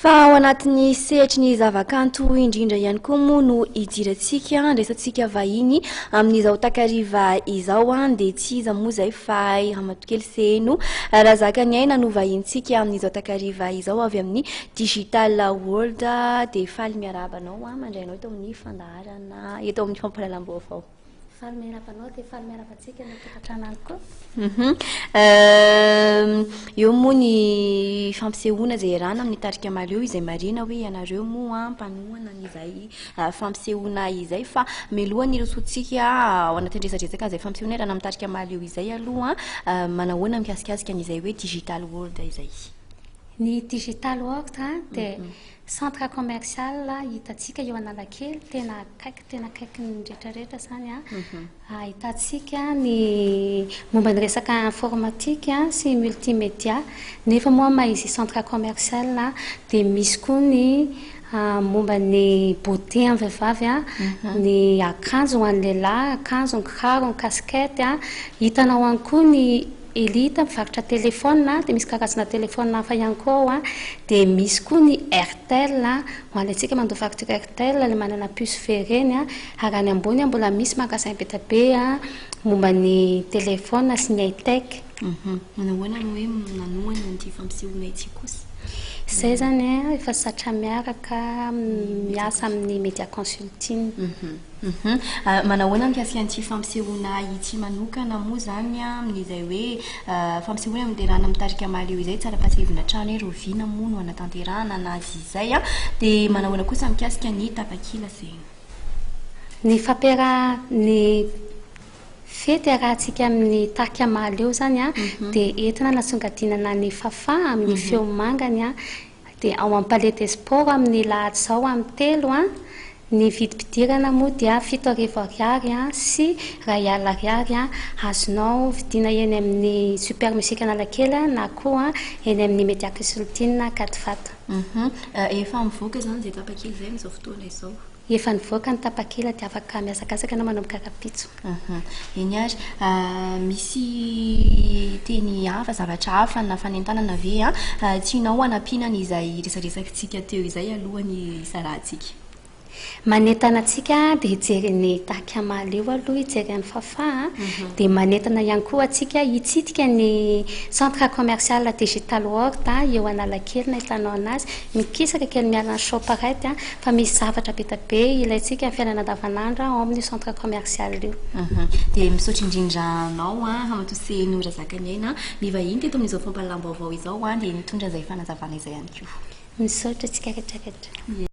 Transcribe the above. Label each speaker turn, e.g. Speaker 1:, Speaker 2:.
Speaker 1: Fa ao anatin'ny sehatry ny zavakanto indrindra ihany koa moa no idirantsika, andraisantsika vahiny amin'izao takariva izao dia tsy iza moa izay fa i Ramatokely Seheno Razakaniaina no vahinintsika amin'izao takariva izao avy amin'ny Digital World. Dia faly miarahaba anao mandray anao eto amin'ny fandaharana, eto amin'ny fampahalalam-baovao.
Speaker 2: Faly miarahaba anao dia faly miarahaba antsika any an-tokantrano any koa.
Speaker 1: Eo moa ny fampisehoana izay iarahana amin'ny tarika Mahaleo izay marihina hoe ianareo moa mpanohana an'izay fampisehoana izay fa mialohan'ny hirosoantsika ao anatin'ny resadresaka an'izay fampisehoana iarahana amin'ny tarika Mahaleo izay aloha manahoana mikasikasika an'izay hoe Digital World izay?
Speaker 2: Ny Digital World dia centre commercial hitantsika eo Analakely tena akaiky tena akaiky ny rehetrarehetra izany an. Ahitantsika ny momba ny resaka informatique sy multimédia nefa moa maha izy centre commercial dia misy koa ny momba ny beauté amin'ny vehivavy, ny akanjo ho an'ny lehilahy, akanjo, ny kiraro, ny casquette. Hitanao ihany koa ny Elite mivarotra téléphone dia misy karazana téléphone hafa ihany koa ao dia misy koa ny Airtel ho an'ny antsika mandoa facture Airtel ilay manana puce fe ireny ary any ambony mbola misy magasin be dia be momba ny téléphone sy ny high tech.
Speaker 1: Manahoana no hoe nanohana an'ity fampisehoana ity kosa?
Speaker 2: Izay izany efa zatra miaraka miasa amin'ny Media Consulting.
Speaker 1: Manahoana mikasika an'ity fampisehoana ity manokana moa izany amin'izay hoe fampisehoana noterahana amin'ny tarika Mahaleo izay, tsara fahatsiahivina hatrany hoe rahoviana moa no hanatanterahana anazy izay dia manahoana kosa mikasika ny tapakila izay.
Speaker 2: Ny fampiaraha ny fety iarahantsika amin'ny tarika Mahaleo izany dia entina hanasongadinana ny Fafah amin'ny feo mangany Dia ao amin'ny Palais des Sports amin'ny lahady izao amin'ny 3, ny vidim-pidirana moa dia 7000 ariary sy 1000 ariary, azonao vidiana eny amin'ny Super Music Analakely na koa eny amin'ny Media Consulting Ankadivato.
Speaker 1: Efa mivoaka izany izay tapakila izay amin'izao fotoana izao?
Speaker 2: Efa nivoaka ny tapakila dia afaka mihazakazaka ianao manomboka rahampitso.
Speaker 1: Eny ary. Misy teny hafa, zavatra hafa na fanentanana ve tianao hanampiana an'izay resadresakitsika teo izay alohan'ny hisarahantsika?
Speaker 2: Manentana antsika dia hijery ny tarika Mahaleo aloha, hijery an'i Fafah, dia manentana ihany koa antsika hitsidika ny centre commercial Digital World eo Analakely no ahitanao anazy, mikisaka kely miala ny Shoprite. Fa misy zavatra be dia be ilaintsika amin'ny fiainana andavanandro ao amin'io centre commercial io.
Speaker 1: Dia misaotra indrindra anao Ramatoa Seheno Razakaniaina nivahiny teto amin'izao fampahalalam-baovao izao dia nitondra izay fanazavana izay ihany koa.
Speaker 2: Misaotra antsika rehetra rehetra.